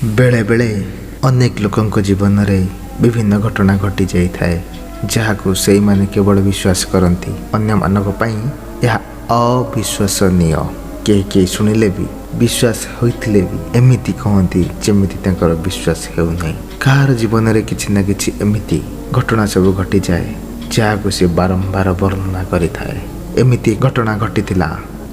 ବେଳେବେଳେ ଅନେକ ଲୋକଙ୍କ ଜୀବନରେ ବିଭିନ୍ନ ଘଟଣା ଘଟିଯାଇଥାଏ, ଯାହାକୁ ସେଇମାନେ କେବଳ ବିଶ୍ୱାସ କରନ୍ତି। ଅନ୍ୟମାନଙ୍କ ପାଇଁ ଏହା ଅବିଶ୍ୱସନୀୟ। କେହି କେହି ଶୁଣିଲେ ବି, ବିଶ୍ୱାସ ହୋଇଥିଲେ ବି ଏମିତି କହନ୍ତି ଯେମିତି ତାଙ୍କର ବିଶ୍ୱାସ ହେଉନାହିଁ। କାହାର ଜୀବନରେ କିଛି ନା କିଛି ଏମିତି ଘଟଣା ସବୁ ଘଟିଯାଏ, ଯାହାକୁ ସେ ବାରମ୍ବାର ବର୍ଣ୍ଣନା କରିଥାଏ। ଏମିତି ଘଟଣା ଘଟିଥିଲା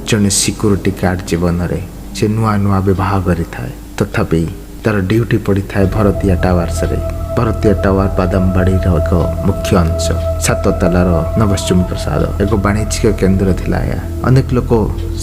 ଜଣେ ସିକ୍ୟୁରିଟି ଗାର୍ଡ଼ ଜୀବନରେ। ସେ ନୂଆ ନୂଆ ବିବାହ କରିଥାଏ, ତଥାପି ତାର ଡ୍ୟୁଟି ପଡ଼ିଥାଏ ଭରତିଆ ଟାୱାର୍ସରେ। ଭରତିଆ ଟାୱାର ବାଦାମବାଡ଼ିର ଏକ ମୁଖ୍ୟ ଅଂଶ। ସାତ ତାଲାର ନବଶ୍ଚୁମୀ ପ୍ରସାଦ ଏକ ବାଣିଜ୍ୟିକ କେନ୍ଦ୍ର ଥିଲା ଏହା। ଅନେକ ଲୋକ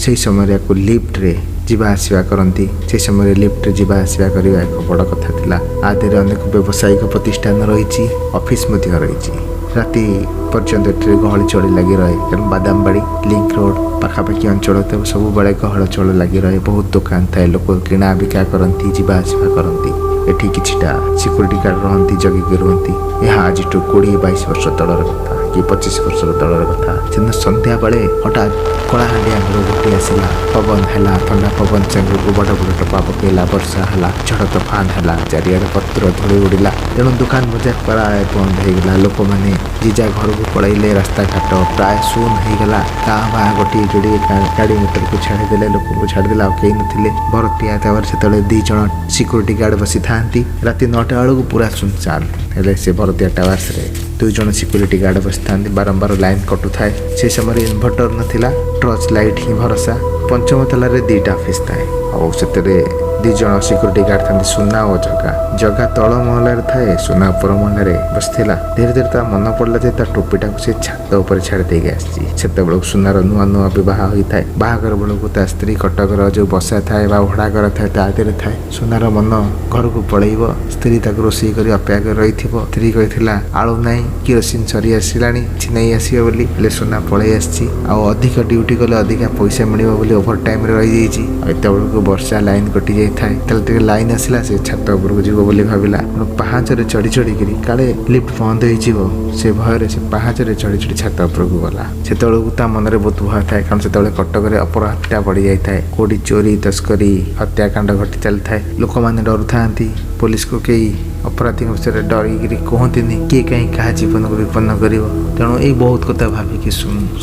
ସେହି ସମୟରେ ଏହାକୁ ଲିଫ୍ଟରେ ଯିବା ଆସିବା କରନ୍ତି। ସେହି ସମୟରେ ଲିଫ୍ଟରେ ଯିବା ଆସିବା କରିବା ଏକ ବଡ଼ କଥା ଥିଲା। ଆ ଦେହରେ ଅନେକ ବ୍ୟବସାୟିକ ପ୍ରତିଷ୍ଠାନ ରହିଛି, ଅଫିସ ମଧ୍ୟ ରହିଛି। ରାତି ପର୍ଯ୍ୟନ୍ତ ଏଠାରେ ଗହଳି ଚହଳି ଲାଗି ରହେ, କାରଣ ବାଦାମବାଡ଼ି ଲିଙ୍କ ରୋଡ଼ ପାଖାପାଖି ଅଞ୍ଚଳ ତ ସବୁବେଳେ ଗହଳ ଚହଳ ଲାଗି ରହେ। ବହୁତ ଦୋକାନ ଥାଏ, ଲୋକ କିଣା ବିକା କରନ୍ତି, ଯିବା ଆସିବା କରନ୍ତି। ଏଠି କିଛିଟା ସିକ୍ୟୁରିଟି ଗାର୍ଡ଼ ରହନ୍ତି, ଜଗିକି ରୁହନ୍ତି। ଏହା ଆଜିଠୁ 20-22 ବର୍ଷ ତଳର କଥା କି 25 ବର୍ଷର ତଳର କଥା। ସେଦିନ ସନ୍ଧ୍ୟାବେଳେ ହଠାତ୍ କଳାହାଣ୍ଡିଆ ମେଘ ଘୋଟି ଆସିଲା। ପବନ ହେଲା, ଥଣ୍ଡା ପବନ ସାଙ୍ଗକୁ ବଡ଼ ବଡ଼ ଟୋପା ପକେଇଲା। ବର୍ଷା ହେଲା, ଝଡ଼ ତୋଫାନ ହେଲା, ଚାରିଆଡ଼େ ପତ୍ର ଧୂଳି ଉଡ଼ିଲା। ତେଣୁ ଦୋକାନ ବଜାର ପ୍ରାୟ ବନ୍ଦ ହେଇଗଲା। ଲୋକମାନେ ଯିଏ ଯାହା ଘରକୁ ପଳେଇଲେ। ରାସ୍ତାଘାଟ ପ୍ରାୟ ଶୂନ ହେଇଗଲା। କାଁ ଭାଁ ଗୋଟିଏ ଯୋଡ଼ିଏ ଗାଡ଼ି ମଟରକୁ ଛାଡ଼ିଦେଲେ, ଲୋକଙ୍କୁ ଛାଡ଼ିଦେଲେ, ଆଉ କେହି ନଥିଲେ। ଭରତିଆ ଟାୱାର ସେତେବେଳେ 2 ଜଣ ସିକ୍ୟୁରିଟି ଗାର୍ଡ଼ ବସିଥାନ୍ତି। ରାତି 9ଟା ବେଳକୁ ପୁରା ଶୁନଶାନ। ହେଲେ ସେ ଭରତିଆ ଟାୱାର୍ସରେ 2 ଜଣ ସିକ୍ୟୁରିଟି ଗାର୍ଡ଼ ବସିଥାନ୍ତି। ବାରମ୍ବାର ଲାଇନ୍ କଟୁଥାଏ। ସେ ସମୟରେ ଇନଭର୍ଟର ନଥିଲା, ଟର୍ଚ୍ଚ ଲାଇଟ୍ ହିଁ ଭରସା। ପଞ୍ଚମ ତାଲାରେ 2ଟା ଅଫିସ୍ ଥାଏ, ଆଉ ସେଥିରେ 2 ଜଣ ସିକ୍ୟୁରିଟି ଗାର୍ଡ଼ ଥାନ୍ତି, ସୁନା ଓ ଜଗା। ଜଗା ତଳ ମହଲାରେ ଥାଏ, ସୁନା ଉପର ମହଲାରେ ବସିଥିଲା। ଧୀରେ ଧୀରେ ତା ମନ ପଡ଼ିଲା ଯେ ତା ଟୋପିଟାକୁ ସେ ଛାତ ଉପରେ ଛାଡ଼ି ଦେଇକି ଆସିଛି। ସେତେବେଳକୁ ସୁନାର ନୂଆ ନୂଆ ବିବାହ ହୋଇଥାଏ। ବାହାଘର ବେଳକୁ ତା ସ୍ତ୍ରୀ କଟକର ଯେଉଁ ବସା ଥାଏ ବା ଭଡ଼ା ଘର ଥାଏ, ତା ଦେହରେ ଥାଏ। ସୁନାର ମନ ଘରକୁ ପଳେଇବ, ସ୍ତ୍ରୀ ତାକୁ ରୋଷେଇ କରି ଅପେକ୍ଷା କରି ରହିଥିବ। ସ୍ତ୍ରୀ କହିଥିଲା ଆଳୁ ନାହିଁ, କିରୋସିନ ସରି ଆସିଲାଣି, କିଛି ନେଇ ଆସିବ ବୋଲି। ହେଲେ ସୁନା ପଳେଇ ଆସିଛି, ଆଉ ଅଧିକ ଡ୍ୟୁଟି କଲେ ଅଧିକା ପଇସା ମିଳିବ ବୋଲି ଓଭର ଟାଇମ୍ରେ ରହିଯାଇଛି। ଆଉ ଏତେବେଳକୁ ବର୍ଷା, ଲାଇନ୍ କଟି ଯାଇଥାଏ। ତାହେଲେ ଟିକେ ଲାଇନ୍ ଆସିଲା, ସେ ଛାତ ଉପରକୁ ଯିବ ବୋଲି ଭାବିଲା। ତେଣୁ ପାହାଚରେ ଚଢ଼ି ଚଢ଼ିକିରି, କାଳେ ଲିଫ୍ଟ ବନ୍ଦ ହେଇଯିବ ସେ ଭୟରେ ସେ ପାହାଚରେ ଚଢ଼ି ଚଢ଼ି ଛାତ ଉପରକୁ ଗଲା। ସେତେବେଳକୁ ତା ମନରେ ବହୁତ ଭୟ ଥାଏ, କାରଣ ସେତେବେଳେ କଟକରେ ଅପରାଧଟା ବଢ଼ି ଯାଇଥାଏ। କୋଉଠି ଚୋରି, ତସ୍କରୀ, ହତ୍ୟାକାଣ୍ଡ ଘଟି ଚାଲିଥାଏ। ଲୋକମାନେ ଡରୁଥାନ୍ତି। ପୋଲିସକୁ କେହି ଅପରାଧୀଙ୍କ ବିଷୟରେ ଡରିକିରି କୁହନ୍ତିନି, କିଏ କାହିଁ କାହା ଜୀବନକୁ ବିପନ୍ନ କରିବ। ତେଣୁ ଏଇ ବହୁତ କଥା ଭାବିକି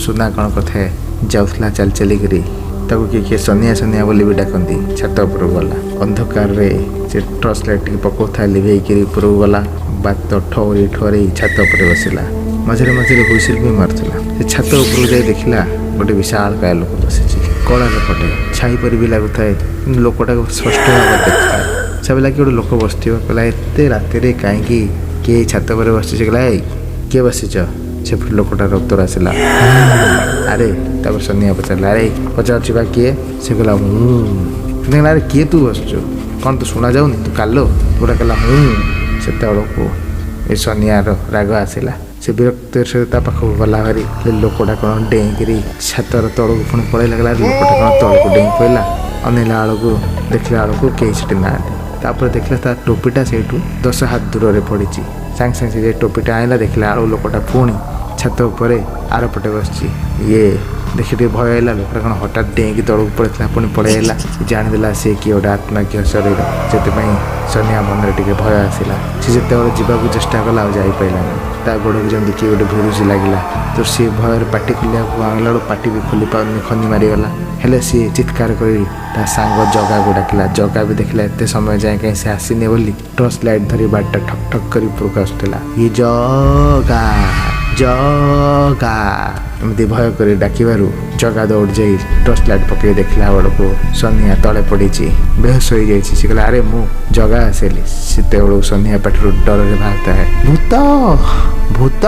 ସୁନା କ'ଣ କରିଥାଏ, ଯାଉଥିଲା ଚାଲି ଚାଲିକିରି। ତାକୁ କିଏ କିଏ ସନିଆ ସନିଆ ବୋଲି ବି ଡାକନ୍ତି। ଛାତ ଉପରକୁ ଗଲା। ଅନ୍ଧକାରରେ ସେ ଟର୍ଚ୍ଚ ଲାଇଟ୍ ଟିକେ ପକାଉଥାଏ, ଲିଭେଇକିରି ଉପରକୁ ଗଲା। ବାତ ଠଉରି ଠରେଇ ଛାତ ଉପରେ ବସିଲା। ମଝିରେ ମଝିରେ ହୁଇସିଲ୍ ବି ମାରୁଥିଲା। ସେ ଛାତ ଉପରକୁ ଯାଇ ଦେଖିଲା ଗୋଟେ ବିଶାଳ କାୟ ଲୋକ ବସିଛି। କଳା ଲୋକଟେ, ଛାଇ ପରି ବି ଲାଗୁଥାଏ, କିନ୍ତୁ ଲୋକଟାକୁ ସ୍ପଷ୍ଟ ଭାବରେ ଦେଖୁଥାଏ। ସେ ଭାବିଲା କି ଗୋଟେ ଲୋକ ବସିଥିବ। କହିଲା, ଏତେ ରାତିରେ କାହିଁକି କିଏ ଛାତ ଉପରେ ବସିଛି? ସେ କହିଲା, ଏଇ କିଏ ବସିଛ? ସେପଟୁ ଲୋକଟାର ଉତ୍ତର ଆସିଲା, ଆରେ। ତାପରେ ସନିଆ ପଚାରିଲା, ଆରେ ପଚାରୁଛି ବା କିଏ? ସେ କହିଲା, ମୁଁ। ସେ କହିଲା, ଆରେ କିଏ ତୁ ବସିଛୁ? କ'ଣ ତୁ ଶୁଣାଯାଉନି? ତୁ କାଲୋ? ଲୋକଟା କହିଲା, ମୁଁ। ସେତେବେଳକୁ ଏ ସନିଆର ରାଗ ଆସିଲା। ସେ ବିରକ୍ତିର ସହିତ ତା ପାଖକୁ ଗଲା ଭାରି। ହେଲେ ଲୋକଟା କ'ଣ ଡେଇଁକିରି ଛାତର ତଳକୁ ପୁଣି ପଳେଇଲା। କହିଲା, ଆରେ ଲୋକଟା କ'ଣ ତଳକୁ ଡେଇଁ ପଡ଼ିଲା? ଅନେଇଲା ବେଳକୁ, ଦେଖିଲା ବେଳକୁ କେହି ସେଠି ନାହାନ୍ତି। ତାପରେ ଦେଖିଲା ତା ଟୋପିଟା ସେଇଠୁ 10 ହାତ ଦୂରରେ ପଡ଼ିଛି। ସାଙ୍ଗେ ସାଙ୍ଗେ ସେ ଯାଇ ଟୋପିଟା ଆଣିଲା। ଦେଖିଲା ବେଳକୁ ଲୋକଟା ପୁଣି ଛାତ ଉପରେ ଆରପଟେ ବସିଛି। ଇଏ ଦେଖି ଟିକେ ଭୟ ହେଲା। ଲୋକଟା କ'ଣ ହଠାତ୍ ଡେଇଁକି ତଳକୁ ପଳେଇଥିଲା, ପୁଣି ପଳେଇ ଆଇଲା। ଜାଣିଦେଲା ସେ କିଏ ଗୋଟେ ଆତ୍ମା କି ଶରୀର। ସେଥିପାଇଁ ସନିଆ ମନରେ ଟିକେ ଭୟ ଆସିଲା। ସେ ଯେତେବେଳେ ଯିବାକୁ ଚେଷ୍ଟା କଲା, ଆଉ ଯାଇପାରିଲାନି। ତା ଗୋଡ଼କୁ ଯେମିତି କିଏ ଗୋଟେ ଭିଡ଼ୁଛି ଲାଗିଲା। ତ ସିଏ ଭୟରେ ପାଟି ଖୋଲିବାକୁ ଆଣିଲା ବେଳକୁ ପାଟି ବି ଖୋଲି ପାରୁନି, ଖନି ମାରିଗଲା। ହେଲେ ସିଏ ଚିତ୍କାର କରି ତା ସାଙ୍ଗ ଜଗାକୁ ଡାକିଲା। ଜଗା ବି ଦେଖିଲା ଏତେ ସମୟ ଯାଏଁ କାହିଁ ସେ ଆସିନି ବୋଲି ଟର୍ଚ୍ଚ ଲାଇଟ୍ ଧରି ବାଟଟା ଠକ୍ ଠକ୍ କରି ଉପରକୁ ଆସୁଥିଲା। ଇଏ ଜଗା, ଜଗା ଏମିତି ଭୟ କରି ଡାକିବାରୁ ଜଗା ଦୌଡ଼ି ଯାଇ ଟର୍ଚ୍ଚ ଲାଇଟ୍ ପକେଇ ଦେଖିଲା ବେଳକୁ ସନିଆ ତଳେ ପଡ଼ିଛି, ବେହୋସ ହୋଇଯାଇଛି। ସେ କହିଲା, ଆରେ ମୁଁ ଜଗା ଆସିଲି। ସେତେବେଳକୁ ସନିଆ ପାଟିରୁ ଡରରେ ବାହାରିଥାଏ, ଭୂତ, ଭୂତ।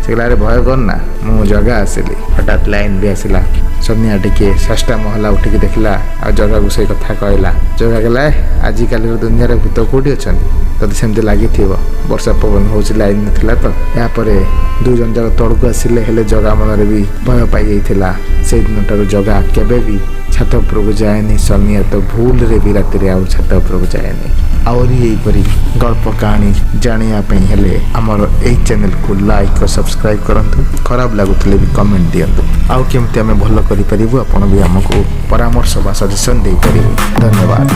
ସେ କହିଲା, ଆରେ ଭୟ କରନା, ମୁଁ ଜଗା ଆସିଲି। ହଠାତ୍ ଲାଇନ୍ ବି ଆସିଲା। ସନିଆ ଟିକେ ଷଷ୍ଠା ମହଲା ଉଠିକି ଦେଖିଲା, ଆଉ ଜଗାକୁ ସେଇ କଥା କହିଲା। ଜଗା କହିଲା, ଏ ଆଜିକାଲିର ଦୁନିଆରେ ଭୂତ କୋଉଠି ଅଛନ୍ତି? ତତେ ସେମିତି ଲାଗିଥିବ, ବର୍ଷା ପବନ ହଉଛି, ଲାଇନ୍ ନଥିଲା ତ। ଏହାପରେ 2 ଜଣ ଯାକ ତଳକୁ ଆସିଲେ। ହେଲେ ଜଗା ମନରେ ବି ଭୟ ପାଇଯାଇଥିଲା। ସେଇ ଦିନଠାରୁ ଜଗା କେବେ ବି ଛାତ ଉପରକୁ ଯାଏନି। ସନିଆ ତ ଭୁଲରେ ବି ରାତିରେ ଆଉ ଛାତ ଉପରକୁ ଯାଏନି। ଆହୁରି ଏହିପରି ଗଳ୍ପ କାହାଣୀ ଜାଣିବା ପାଇଁ ହେଲେ ଆମର ଏଇ ଚ୍ୟାନେଲକୁ ଲାଇକ୍ ଓ ସବସ୍କ୍ରାଇବ୍ କରନ୍ତୁ। ଖରାପ ଲାଗୁଥିଲେ ବି କମେଣ୍ଟ ଦିଅନ୍ତୁ। ଆଉ କେମିତି ଆମେ ଭଲ କରିପାରିବୁ, ଆପଣ ବି ଆମକୁ ପରାମର୍ଶ ବା ସଜେସନ୍ ଦେଇପାରିବେ। ଧନ୍ୟବାଦ।